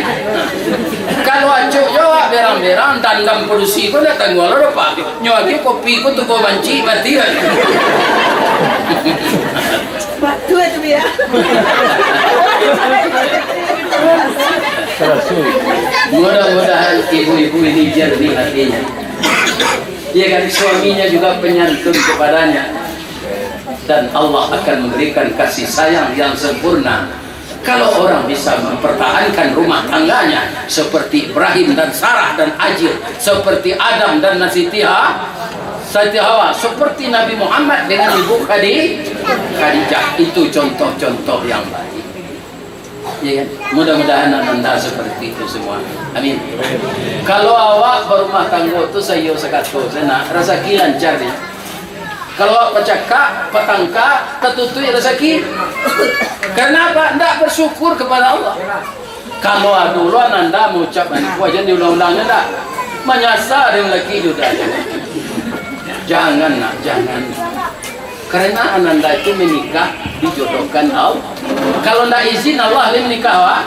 Kalau acok jo awak berang-berang, dandam padusi ko ndak tangguang lo doh, Pak. Nyo agiah kopi ko tu ko banci mati kan. Batua tu, ya. Mudah-mudahan ibu-ibu ini jernih hatinya. Iya kan, suaminya juga penyantun kepadanya. Dan Allah akan memberikan kasih sayang yang sempurna. Kalau orang bisa mempertahankan rumah tangganya seperti Ibrahim dan Sarah dan Ajil, seperti Adam dan Siti Ha-, Siti Hawa, seperti Nabi Muhammad dengan Ibu Khadi-, Khadijah, itu contoh-contoh yang baik. Ya kan? Mudah-mudahan ananda seperti itu semua. Amin. Kalau awak barumah tanggo tu saiyo sakato, sanak, rasaki lancar ni. Kalau awak pacakak, patangka, tatutuik rasaki. Karena apa? Ndak bersyukur kepada Allah. Kalau ado lo ananda maucap baitu, jan diulang-ulangnyo ndak. Manyasa dek laki duo. Jangan nak, jangan. Karena ananda itu menikah dijodohkan Allah. Kalau ndak izin Allah, dia menikah, wak?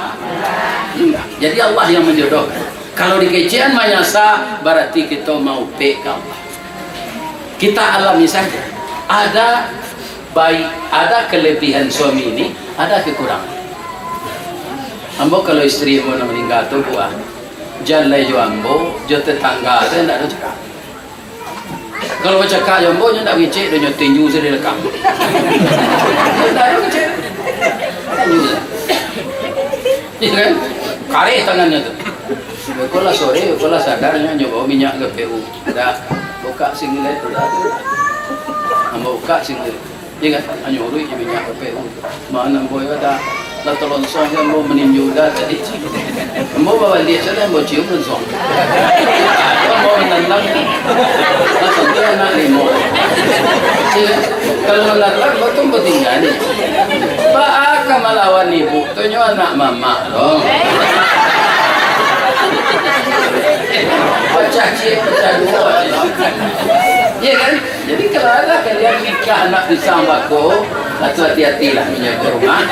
Enggak. Jadi Allah yang menjodohkan. Kalau dikecekan manyasa, berarti kita mau pek ka Allah. Kita alami saja. Ada baik, ada kelebihan suami ini, ada kekurangan. Ambo kalau istri ambo nak meninggal tu, buah, jalai jo ambo, jo tetangga, saya ndak ada cakap. Kalau bacakak jo ambo, nyo ndak ngecek doh, nyo tinju sajo di lekang. Ndak ado ngecek. Tinju sajo. Iya kan? Kareh tangannyo tu. Beko lah sore, beko lah sadar nyo, nyo bawa minyak ka P U. Dah, buka singlet tu dah. Ambo buka singlet. Iya kan? Hanyo uruik jo minyak P U. Mana ambo yo dah, lah talonsong kan ambo maninju dah tadi. Ambo babaliak sajo, ambo cium langsung. Ambo manandang. Langsung tu anak limo. Iya kan? Kalau manandang, ambo tu ambo tingga ni. Baa ka malawan ibu tu, nyo anak mamak lo. Pacah ciek, pacah duo. Iya kan? Jadi, kalau ada kalian nikah anak pisang bako, atau hati-hatilah menjaga rumah,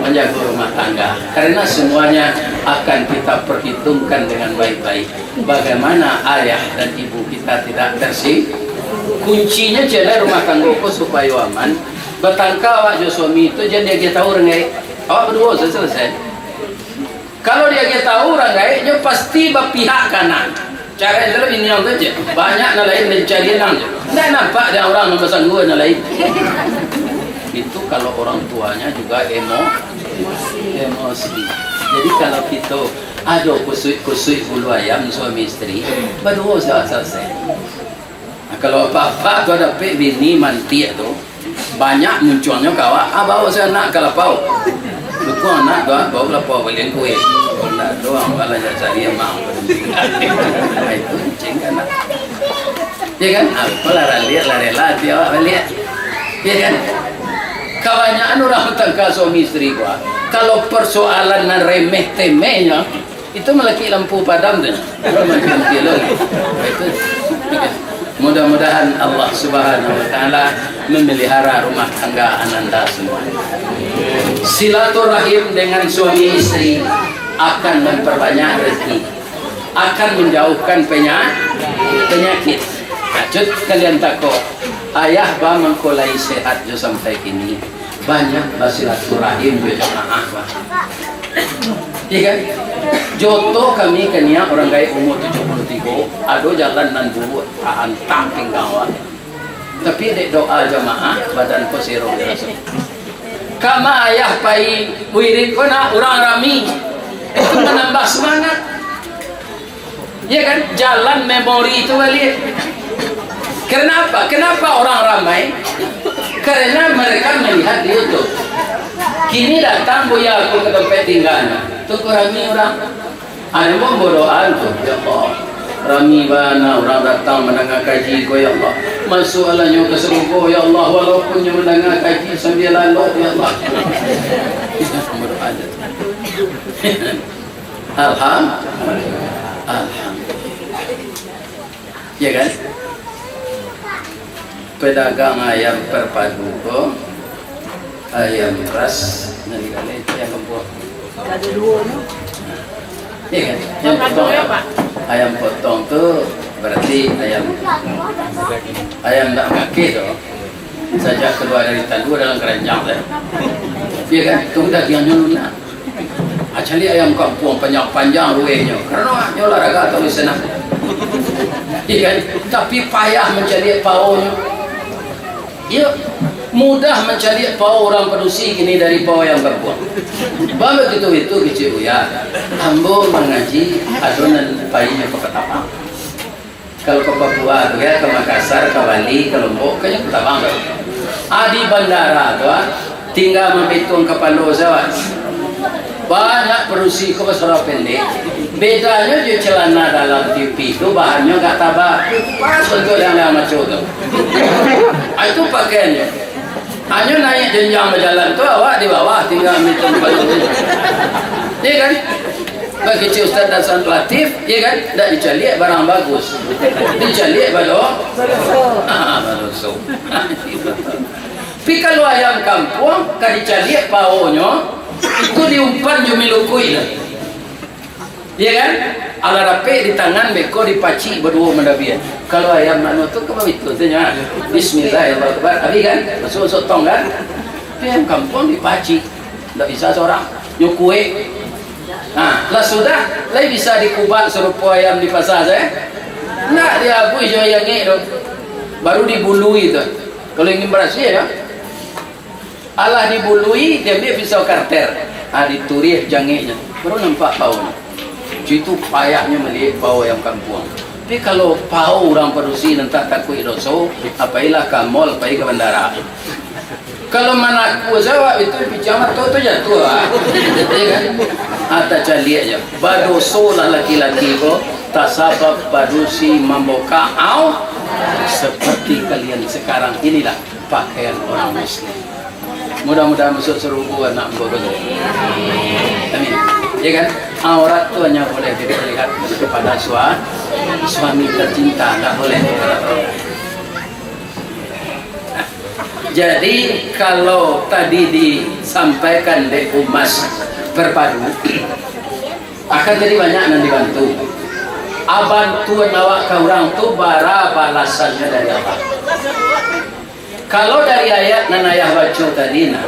menjaga rumah tangga. Karena semuanya akan kita perhitungkan dengan baik-baik. Bagaimana ayah dan ibu kita tidak tersinggung? Kuncinya jalan rumah tangga ko supaya aman. Batangka awak jo suami tu, jan diagiah tahu rengai. Awak berdua sudah selesai. Kalau diagiah tahu urang gaek, nyo pasti bapihak ka anak. Caro itu lah bini urang tu je. Banyak nan lain mancari anak je. Ndak nampak dek urang nan basanggua nan lain. Itu kalau orang tuanya juga emo-, emosi. Jadi kalau kito ado kusuik-kusuik bulu ayam suami isteri, baduo sa-, salasai. Nah, kalau apak-apak tu dapek bini mantiak tu, banyak muncuangnyo ka awak, "Ah, bawa se anak ka lapau." Dukuang anak tu, ah, bawa ka lapau bali kuih. Ndak doang balajar cari amak. Itu cengkana. Ya kan? Ah, itulah raliak, lah rela hati awak baliak. Ya kan? Kabanyakan urang batangka suami isteri ko, ah, kalau persoalan nan remeh-temehnyo, itu malakik lampu padam tu. Itu. Mudah-mudahan Allah Subhanahu wa Ta'ala memelihara rumah tangga ananda semua. Silaturahim dengan suami isteri akan memperbanyak rezeki, akan menjauhkan penya-, penyakit. Acut kalian tako, ayah ba mangko lai sehat jo sampai kini. Banyak basilaturahim jo jamaah, Pak. Iya kan? Joto kami kaniak urang gaek umur tujuh puluh tigo, ado jalan nan buruak, taantang pinggang awak. Tapi dek doa jamaah, badan ko sero raso. Kama ayah pai wirid ko nak urang rami, itu manambah sumangat. Ya kan? Jalan memori itu baliak. Karena apa? Kenapa orang ramai? Karena mereka melihat di YouTube. Kini datang buya aku ka tampek tingga. Tu ko rami urang. Ado nan badoa tu, "Ya Allah, rami bana urang datang mandanga kaji ko, ya Allah. Masuaklah nyo ka sarugo, ya Allah, walaupun nyo mandanga kaji sambia lalok, ya Allah." Badoa je tu. Alham-, Alhamdulillah. Ya kan? Pedagang ayam terpadu ko, ayam ras, nan di kali ayam kampung. Ada dua ni. Ya kan? Ayam potong, ya, Pak? Ayam potong tu berarti ayam, ayam ndak mati tu. Sajak kalua dari tandu dalam keranjang tu. Ya kan? Tu dagiangnyo lunak. Ah, caliak ayam kampuang panjang-panjang ruenyo. Karano nyo olahraga taruih senang. Iya kan? Tapi payah mancaliak paonyo. Iyo, mudah mancaliak pao urang padusi kini dari pao ayam kampuang. Bang, bagitu itu kecil Buya. Ambo mangaji, ado nan painyo ka Katabang. Kalau ka Papua tu, ya, ka Makassar, ka Bali, ka Lombok, kan nyo Katabang tu. Ah, di bandara tu, ah, tingga mambituang kapalo sajo. Banyak padusi ko basurau pendek. Bedanyo jo celana dalam T V tu, bahannyo agak taba. Pas untuak liang-liang maco tu. Ah, itu pakaiannyo. Hanyo naiak janjang bajalan tu, awak di bawah tingga mambituang kapalo tu. Iya kan? Bak kecek Ustaz Hasan Latif, iya kan? Ndak dicaliak barang bagus. Dicaliak bado-, badoso. Tapi kalau ayam kampuang, ka dicaliak paonyo, itu diumpan jo milukuik lah. Iya kan? Alah dapek di tangan, beko dipacik baduo mandabiah. Kalau ayam nano tu, ka babitu tu nyo. Bismillahirrahmanirrahim. Habis kan? Masuk-masuk tong kan? Tapi ayam kampuang dipacik. Ndak bisa sorang. Nyo kuek. Nah, lah sudah, lai bisa dikubak sarupo ayam di pasa, eh? Ndak, diabuih jo jangek tu. Baru dibului tu. Kalau ingin barasiah, ya. Alah dibului, diambiak pisau karter. Ah, dituriah jangeknyo. Baru nampak paonyo. Itu payahnyo maliek pao ayam kampuang. Tapi kalau pao urang padusi nan tak takuik doso, ah, pailah ka mall, pai ka bandara. Kalau manaku sajo awak itu, picah mato tu jatuah. Ya kan? Ah, tacaliak je. Badosolah laki-laki ko, tasabab padusi mambukak au-, seperti kalian sekarang inilah pakaian orang muslim. Mudah-mudahan masuk sarugo anak ambo ko. Amin. Ya kan? Aurat tu hanya boleh diperlihat kepada sua-, suami tercinta, tak boleh kepada orang lain. Jadi, kalau tadi disampaikan dek Umas Perpadu, akan jadi banyak nan dibantu. A, bantuan awak ka urang tu bara balasannyo dari Allah. Kalau dari ayat nan ayah baco tadi, nah,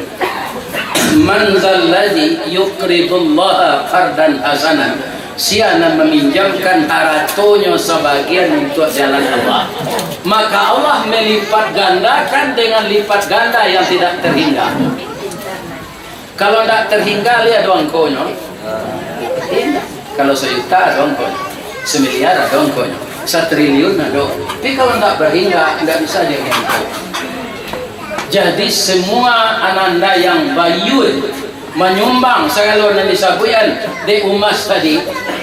"Man zalladzi yuqridullaha qardan hasanan?" Sia nan maminjamkan haratonyo sabagian untuak jalan Allah, maka Allah melipat gandakan dengan lipat ganda yang tidak terhingga. Kalau ndak terhingga, lai ado angkonyo? Indak. Kalau sajuta ado angkonyo, samiliar ado angkonyo, satriliun ado. Tapi kalau ndak berhingga, ndak bisa jadi angko. Jadi, semua ananda yang bayun manyumbang sagalo nan disabuikan dek Umas tadi,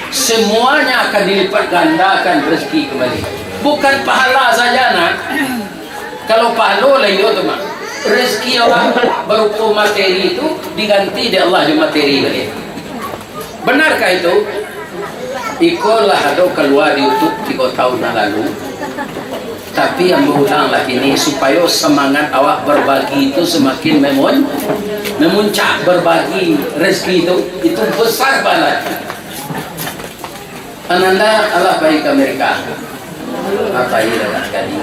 semuanya akan dilipat gandakan rezeki kembali. Bukan pahala saja, nak. Kalau pahalo lah iyo tu mah. Rezeki awak barupo materi tu diganti dek Allah jo materi baliak. Benarkah itu? Iko lah ado kalua di YouTube tigo tahun nan lalu. Tapi ambo ulang lah kini, supayo samangat awak berbagi tu semakin memun-, memuncak. Berbagi rezeki tu, itu besar pahala. Ananda alah pai ka Amerika. Ah, pai lah sakali.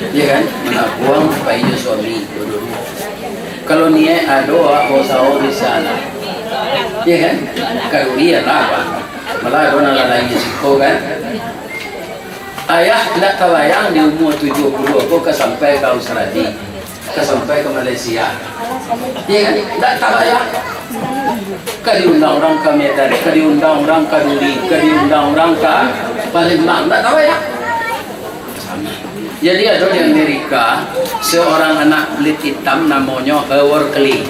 Iyo kan? Manabuang pai jo suami, dulu-dulu. Kalau niaik ado, awak bausao bisa lah. Iyo kan? Kalua lah, Pak. Malah ado nan lain siko kan. Ayah ndak tabayang di umua tujuah puluah ko ka sampai ka Australia. Ka sampai ka Malaysia. Iyo kan? Ndak tabayang. Ka diundang urang ka Medan, ka diundang urang ka Duri, ka diundang urang ka Palembang. Ndak tabayang. Jadi, ado di Amerika, seorang anak kulit hitam namonyo Howard Kelly.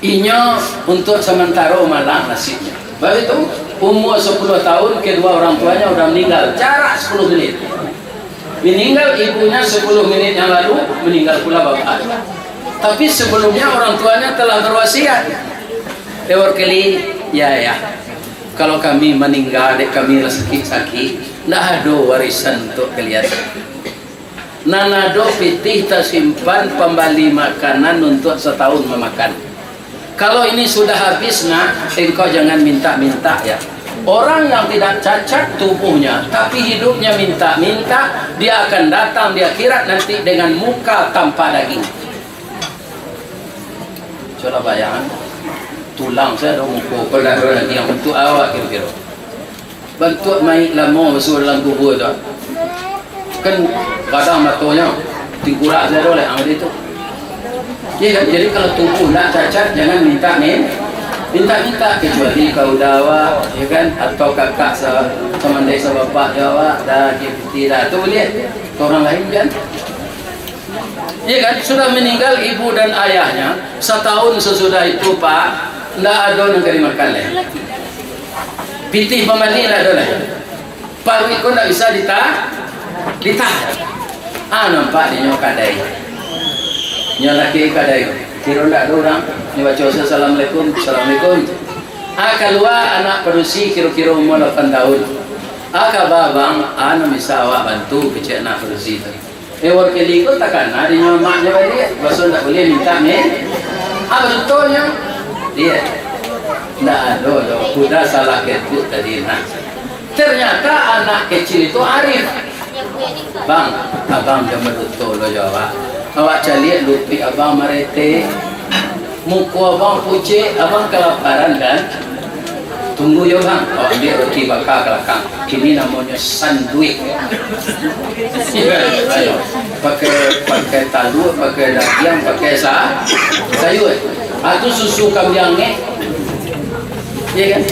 Inyo untuak samantaro malang nasibnyo. Baitu, umua sapuluah tahun, kedua orang tuanya udah meninggal, jarak sapuluah menit. Meninggal ibunya, sapuluah menit yang lalu, meninggal pula bapak. Tapi sebelumnya orang tuanya telah berwasiat, "Howard Kelly, ya, ya, kalau kami maningga, dek kami lah sakik-sakik, ndak ado warisan untuak kalian. Nan ado pitih tasimpan pambali makanan untuak satahun mamakan. Kalau ini sudah habis, nak, engkau jangan minta-minta, ya. Orang yang tidak cacat tubuhnya, tapi hidupnya minta-minta, dia akan datang di akhirat nanti dengan muka tanpa daging." Cubolah bayangkan, tulang sajo ado muko, kalau dak ado daging, bantuak awak kiro-kiro. Bantuak mayik lamo basuo dalam kubua tu. Kan gadang matonyo, tingkurak sajo lai, ah, itu. Iyo kan? Jadi, kalau tubuh nak cacat, jangan minta min-, minta-minta, kecuali ka uda awak, iyo kan? Atau kakak sa-, samandai sabapak jo awak, dah, kiro pitih dah. Tu buliah. Ka urang lain, jan. Iyo kan? Sudah meninggal ibu dan ayahnya, satahun sasudah itu, Pak, ndak ado nan ka dimakan lai. Pitih pambali ndak ado lai. Paruik ko ndak bisa dita-, ditahan. Ah, nampak di nyo kadai. Nyo laki kadai. Kiro ndak ado urang. Nyo baco sajo, "Assalamualaikum." "Assalamualaikum." Ah, kalua anak padusi kiro-kiro umua lapan tahun. "Ah, kaba, Bang, ah, nan bisa awak bantu?" kecek anak padusi tu. Howard Kelly ko takana di nyo amaknyo baliak, baso ndak buliah minta min-, ah, badutonyo. Iyo. Ndak ado doh, uda salah ketuk tadi nah. Ternyata anak kecil itu arif. "Bang, abang jan baduto lo jo awak. Awak caliak lutuik abang maretek. Muko abang pucek, abang kalaparan kan? Tunggu yo, Bang. Awak ambiak roti baka ka lakang. Kini namonyo sanduik." Ayo, pakai, pakai talua, pakai dagiang, pakai sa-, sayur. Ah, tu susu kambiang, eh. Iyo kan?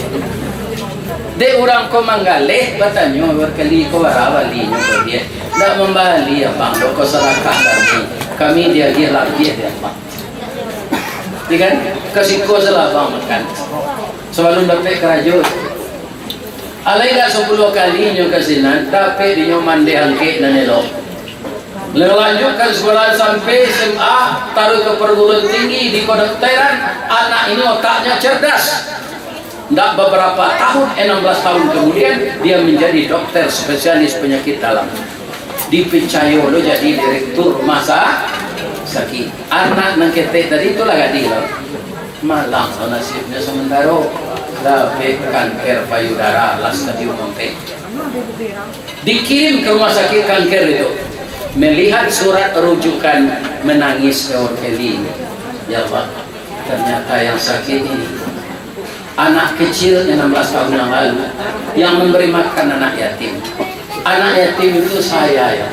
Dek urang ko manggaleh, batanyo, "Howard Kelly ko bara balinyo ko?" Dia ndak mambali, Abang, doh, ko sadakah kami. Kami diagiah labiah dek Abang. Iyo kan? Ka siko sajo lah Abang makan. Sabalun dapek karajo. Alai gak sapuluah kalinyo ka sinan, dapek dinyo mandeh angkek nan elok. Lanjutkan sekolah sampai S M A, taruih ka perguruan tinggi di kedokteran, anak ini otaknya cerdas. Ndak beberapa tahun, enam belas tahun kemudian, dia menjadi dokter spesialis penyakit dalam. Dipicayo lo jadi direktur rumah sa-, sakit. Anak nan ketek tadi tu lah gadih lo. Malang lo nasibnyo samantaro. Dapek kanker payudara, lah stadium ampek. Dikirim ke rumah sakit kanker itu. Melihat surat rujukan, menangis Howard Kelly. Ya Allah, ternyata yang sakit ini anak kecil enam belas tahun yang lalu, yang memberi makan anak yatim. Anak yatim itu saya, ya.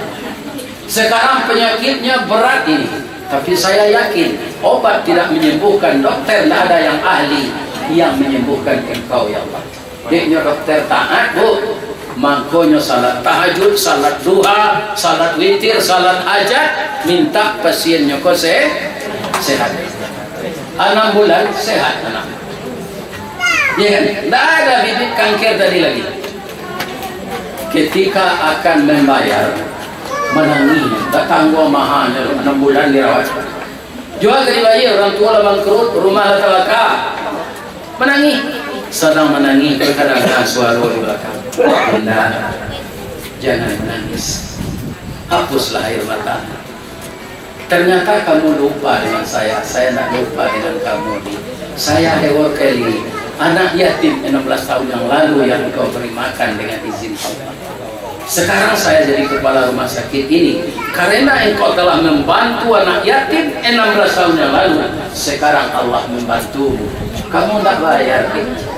Sekarang penyakitnya berat ini, tapi saya yakin obat tidak menyembuhkan, dokter tidak ada yang ahli yang menyembuhkan engkau, ya Allah. Dek nyo dokter taat, Bu. Mangkonyo salat tahajud, salat duha, salat witir, salat hajat, minta pasiennyo ko se-, sehat. Anam bulan sehat anak. Ya kan? Ndak ada bibit kanker tadi lagi. Ketika akan membayar, manangih, datang gua mahanyo, anam bulan dirawat. Jua ka dibayia, urang tuo lah bangkrut, rumah lah talaka. Manangih. Sadang manangih, kadang-kadang suaro di balakang, "Bunda, jangan menangis. Hapuslah air mata. Ternyata kamu lupa dengan saya, saya ndak lupa dengan kamu, Di. Saya Hewor Kelly, anak yatim enam belas tahun yang lalu yang engkau beri makan dengan izin Allah. Sekarang saya jadi kepala rumah sakit ini karena engkau telah membantu anak yatim enam belas tahun yang lalu. Sekarang Allah membantumu. Kamu ndak bayar, Di.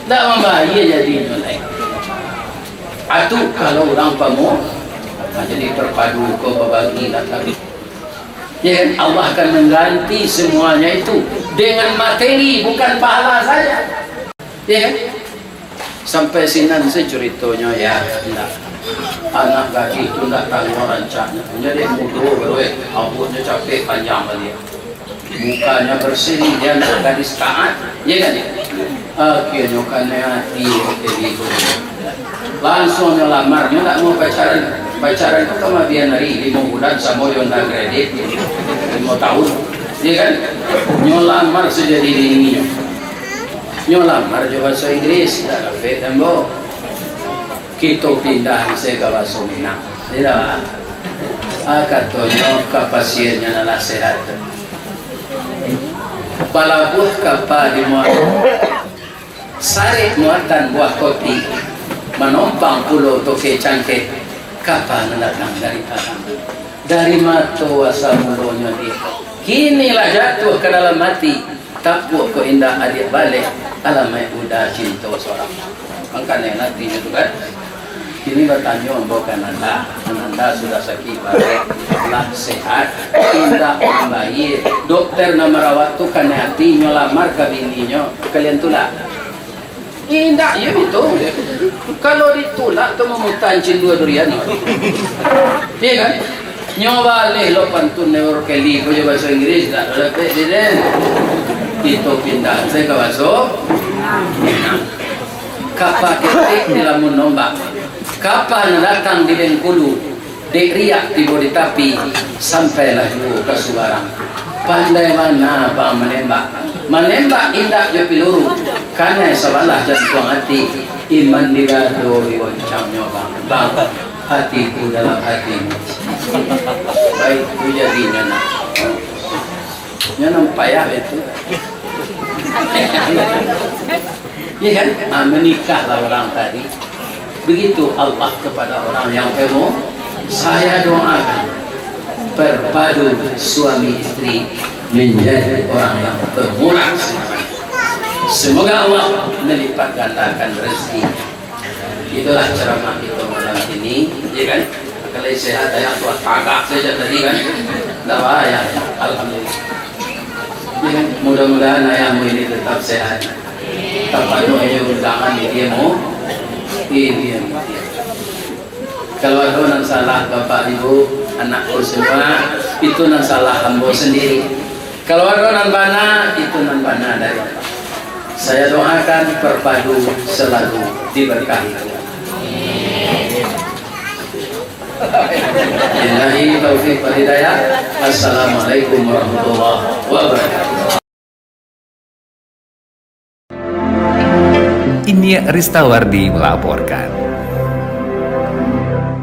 Ndak mambayia jadinyo lai." Atu kalau urang pamo, nah, jadi terpadu ko babagi lah tadi. Ya kan? Allah akan mengganti semuanya itu dengan materi, bukan pahala saja. Ya kan? Sampai sinan se curitonyo, ya, ndak. Anak gadih tu ndak tangguang rancaknyo. Jadi mudo baru, eh, rambutnyo capek panjang baliak. Mukanya bersih, dia anak gadis taat, ya kan? Akhirnyo kanai ati, oke, gitu. Langsung nyo lamar, nyo ndak mau pacaran. Pacaran tu kama bian hari, limo bulan samo jo undang kredit, limo tahun, ya kan? Nyo lamar sajo di ninyo. Nyo lamar jo bahaso Inggris, ndak dapek, ambo. Kito pindah se ka bahaso Minang. Indak. Ah, katonyo ka pasiennyo nan lah sehat tu. Balabuah kapa di muaro. Sarek muatan buah kopi. Manompang pulo toke cangkeh. Kapa nan datang dari Padang. Dari mato asa mulonyo di. Kini lah jatuah ka dalam ati. Tapuak ko indak adiak baleh, alamaik buda cinto sorang. Mangkanai nanti tu kan. Kini batanyo ambo ka Nanda. Nanda sudah sakik barek, lah sehat, indak mambayia. Dokter nan marawat tu kanai ati, nyo lamar ka bininyo, kalian tulak. Indak, iyo itu. Kalau ditulak tu mamuta ancin duo durian. Iya kan? Nyo baleh lo pantun Hewor Kelly ko jo bahaso Inggris, ndak ado dapek di den. Kito pindah se ka bahaso Minang. Kapa ketek di lamun ombak. Kapa nan datang di Bengkulu. Dek riak tibo di tapi, sampailah juo ka subarang. Pandai bana bang manembak. Manembak indak jo piluru, kanai sabalah jantuang ati. Iman di dado digoncangnyo bang. Bang, hatiku dalam hatimu. Baitu jadinyo nak. Nyo nan payah itu. Iya kan? Ah, menikahlah orang tadi. Begitu Allah kepada orang yang pemurah. Saya doakan perpadu suami istri menjadi orang yang pemurah semuanya. Semoga Allah melipat gandakan rezeki. Itulah ceramah kita malam ini, ya kan? Kalau sehat, ayah tuah tagak saja tadi kan. Dah, ya, alhamdulillah. Ya kan? Mudah-mudahan ayahmu ini tetap sehat. Tapanuahnyo undangan di dia mu, di dia mu. Kalau ado nan salah bapak ibu, anakku semua, itu nan salah ambo sendiri. Kalau ado nan bana, itu nan bana dari Allah. Saya doakan perpadu selalu diberkahi Tuhan. Billahi taufiq wal hidayah. Assalamualaikum warahmatullahi wabarakatuh. Iniak Ristawardi melaporkan.